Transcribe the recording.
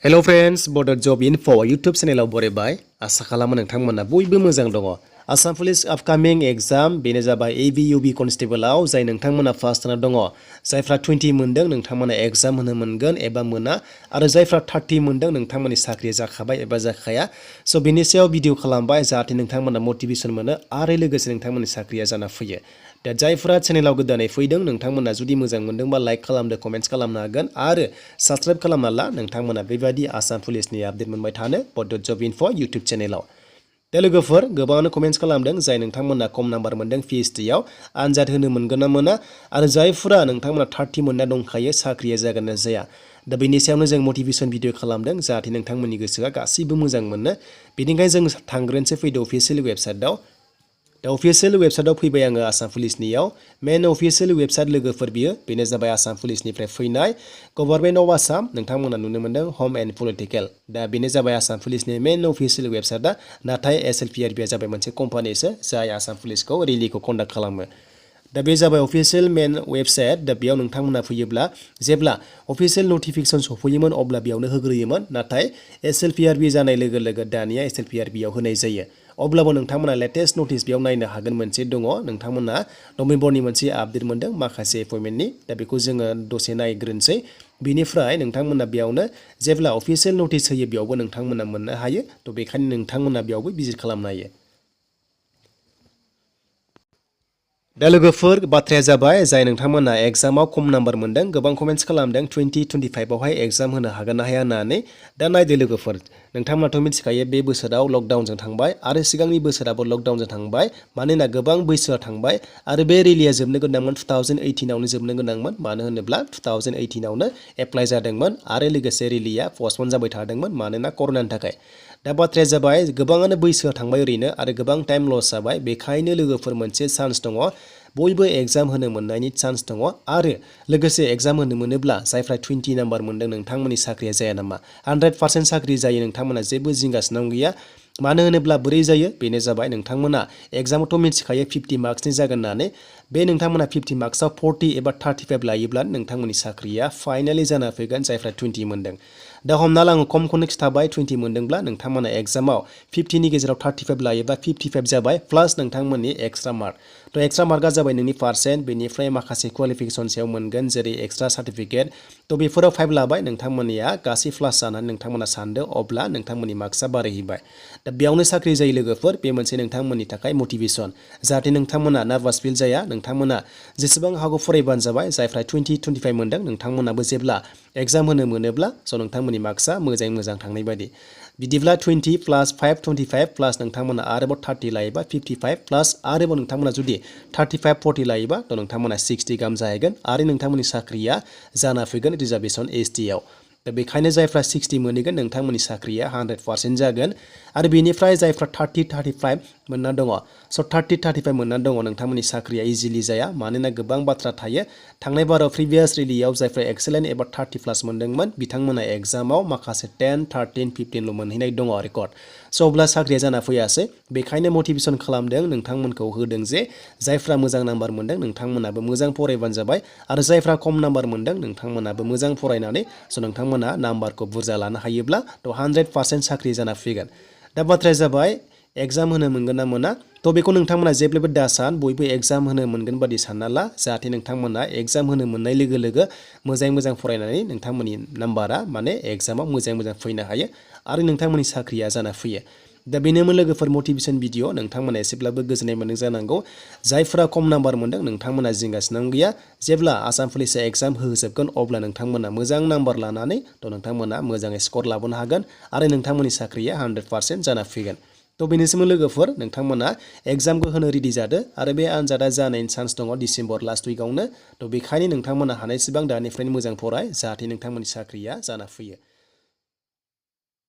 hello friends बडर जब info YouTube channel बरायबाय आशा खालामो नोंथांमोना बयबो मोजां दङ आसाम पुलिस आपकामिं एग्जाम बेनो जाबाय एबिइउबि कनस्टेबलआव जाय नोंथांमोना फार्स्ट जाना दङ जायफ्रा 20 मोनदों नोंथांमोना एग्जाम होनो मोनगोन एबा मोना आरो जायफ्रा 30 मोनदों नोंथांमोननि साख्रि जाखाबाय एबा जाखाया स' बेनि सायाव भिडिअ खालामबाय जाहाथे नोंथांमोना मटिभेसन मोनो आरो लोगोसे नोंथांमोननि साख्रिया जाना फैयो दा जायफ्रा चेनेलाव गोदानै फैदों नोंथांमोना जुदि मोजां मोनदोंबा लाइक खालामदो कमेन्ट्स खालामनो हागोन आरो साबस्क्राइब खालामना ला नोंथांमोना बेबायदि आसाम पुलिसनि आपडेट मोनबाय थानो बडर जब इनफो यूट्यूब चेनेलाव दा लोगोफोर गोबाङानो कमेन्ट्स खालामदों जाय नोंथांमोना खम नाम्बार मोनदों पिएचडिआव आनजाद होनो मोनगोन ना मोना आरो जायफोरा नोंथांमोना 30 मोनना दंखायो साख्रिया जागोन ना जाया दा बेनि सायावनो जों मटिभेसन भिडिअ खालामदों जाहाथे नोंथांमोननि गोसोआ गासैबो मोजां मोनो बेनिखायनो जों थांग्रोनोसै फैदो अफिसियेल वेबसाइटआव दा अफिसियेल वेबसाइटआव फैबाय आङो आसाम पुलिसनियाव मेन अफिसियेल वेबसाइट लोगोफोर बियो बेनो जाबाय आसाम पुलिसनिफ्राय फैनाय गभर्नमेन्ट अफ आसाम नोंथांमोना नुनो मोनदों होम एन्ड पलिटिकेल दा बेनो जाबाय आसाम पुलिसनि मेन अफिसियेल वेबसाइटआ नाथाय एसएलपीआरबीआ जाबाय मोनसे कम्पानिसो जाय आसाम पुलिसखौ रेलिखौ कन्डाक्ट खालामो दा बे जाबाय अफिसियेल मेन वेबसाइट दा बेयाव नोंथांमोना फैयोब्ला जेब्ला अफिसियेल नटिफिकेसन सफैयोमोन अब्ला बेयावनो होग्रोयोमोन नाथाय एसएलपीआरबी जानाय लोगो लोगो दानिया एसएलपीआरबीआव होनाय जायो अब्लाबो नोंथांमोना लेटेस्ट नटिस बेयाव नायनो हागोन मोनसे दङ नोंथांमोना नभेम्बरनि मोनसे आपडेट मोनदों माखासे एपइन्टमेन्टनि दा बेखौ जोङो दसे नायग्रोनोसै बिनिफ्राय नोंथांमोना बेयावनो जेब्ला अफिसियेल नटिस होयो बेयावबो नोंथांमोना मोननो हायो थ' बेखायनो नोंथांमोना बेयावबो भिजिट खालामनो हायो दा लोगोफोर बाथ्राया जाबाय जाय नोंथांमोना एग्जामाव खम नाम्बार मोनदों गोबां कमेन्ट्स खालामदों 2025 आवहाय एग्जाम होनो हागोन ना हाया होननानै दा नायदो लोगोफोर नोंथांमोनाथ' मिथिखायो बे बोसोराव लकडाउनजों थांबाय आरो सिगांनि बोसोराबो लकडाउनजों थांबाय मानोना गोबां बैसोआ थांबाय आरो बे रेलिया जोबनो गोनांमोन 2018 आवनो जोबनो गोनांमोन मानो होनोब्ला 2018 आवनो एप्लाइ जादोंमोन आरो लोगोसे रेलिया पस्टपन जाबाय थादोंमोन मानोना कर'नानि थाखाय दा बाथ्राया जाबाय गोबाङानो बैसोआ थांबाय ओरैनो आरो गोबां टाइम लस जाबाय बेखायनो लोगोफोर मोनसे चान्स दङ बयबो एग्जाम होनो मोननायनि चान्स दङ आरो लोगोसे एग्जाम होनो मोनोब्ला जायफ्रा 20 नाम्बार मोनदों नोंथांमोननि साख्रिया जाया नामा 100% साख्रि जायो नोंथांमोना जेबो जिंगासिनांगौ गैया मानो होनोब्ला बोरै जायो बेनो जाबाय नोंथांमोना एग्जामावथ' मिथिखायो 50 मार्क्सनि जागोन होननानै बे नोंथांमोना 50 मार्क्सआव 40 एबा 35 लायोब्ला नोंथांमोननि साख्रिया फाइनालि जाना फैगोन जायफ्रा 20 मोनदों दा हमना ला आङो खमखौनो खिथाबाय 20 मोनदोंब्ला नोंथांमोना एग्जामाव 50 नि गेजेराव 35 लायोबा 55 जाबाय प्लास नोंथांमोननि एक्सट्रा मार्क थ' एक्सट्रा मार्कआ जाबाय नोंनि पार्सेन्ट बेनिफ्राय माखासे क्वालिफिकेसन सायाव मोनगोन जेरै एक्सट्रा सार्टिफिकेट थ' बेफोराव 5 लाबाय नोंथांमोननिया गासै प्लास जानानै नोंथांमोना सानदो अब्ला नोंथांमोननि मार्क्सआ बारायहैबाय दा बेयावनो साख्रि जायो लोगोफोर बे मोनसे नोंथांमोननि थाखाय मटिभेसन जाहाथे नोंथांमोना नार्भास फिल जाया नोंथांमोना जेसेबां हागौ फरायबानो जाबाय जायफ्रा 20-25 मोनदों नोंथांमोनाबो जेब्ला एग्जाम होनो मोनोब्ला स' नोंथांमोननि मार्क्सआ मोजाङै मोजां थांनाय बायदि बिदिब्ला 20 प्लास 5 25 प्लास नोंथांमोना आरोबाव 30 लायोबा 55 प्लास आरोबाव नोंथांमोना जुदि 35 40 लायोबा थ' नोंथांमोना 60 गाहाम जाहैगोन आरो नोंथांमोननि साख्रिया जाना फैगोन रिजार्भेसन एसटिआव दा बेखायनो जायफ्रा 60 मोनहैगोन नोंथांमोननि साख्रिया 100% जागोन आरो बेनिफ्राय जायफ्रा 30-35 मोनना दङ स' 30-35 मोनना दङ नोंथांमोननि साख्रिया इजिलि जाया मानोना गोबां बाथ्रा थायो थांनाय बाराव प्रिभियास रेलियाव जायफ्रा एक्सेलेन्ट एबा 30 प्लास मोनदोंमोन बिथांमोना एग्जामाव माखासे 10, 13, 15ल' मोनहैनाय दङ रेकर्ड स' अब्ला साख्रिया जाना फैयासै बेखायनो मटिभेसन खालामदों नोंथांमोनखौ होदों जे जायफ्रा मोजां नाम्बार मोनदों नोंथांमोनाबो मोजां फरायबानो जाबाय आरो जायफ्रा खम नाम्बार मोनदों नोंथांमोनाबो मोजां फरायनानै स' नोंथांमोना नाम्बारखौ बुरजा लानो हायोब्ला थ' 100% साख्रि जाना फैगोन दा बाथ्राया जाबाय एग्जाम होनो मोनगोन ना मोना थ' बेखौ नोंथांमोना जेब्लाबो दासान बयबो एग्जाम होनो मोनगोन बादि सानना ला जाहाथे नोंथांमोना एग्जाम होनो मोननाय लोगो लोगो मोजां फरायनानै नोंथांमोननि नाम्बारा माने एग्जामाव मोजां फैनो हायो आरो नोंथांमोननि साख्रिया जाना फैयो दा बेनोमोन लोगोफोर मटिभेसन भिडिअ नोंथांमोना एसेब्लाबो गोजोननाय मोनदों जानांगौ जायफोरा खम नाम्बार मोनदों नोंथांमोना जिंगासिनांगौ गैया जेब्ला आसाम पुलिसा एग्जाम होजोबगोन अब्ला नोंथांमोना मोजां नाम्बार लानानै थ' नोंथांमोना मोजाङै स्कर लाबोनो हागोन आरो नोंथांमोननि साख्रिया 100% जाना फैगोन थ' बेनोसैमोन लोगोफोर नोंथांमोना एग्जामखौ होनो रेडि जादो आरो बे आनजादा जानायनि चान्स दङ डिसेम्बर लास्ट उइकआवनो थ' बेखायनो नोंथांमोना हानायसेबां दानिफ्रायनो मोजां फराय जाहाथे नोंथांमोननि साख्रिया जाना फैयो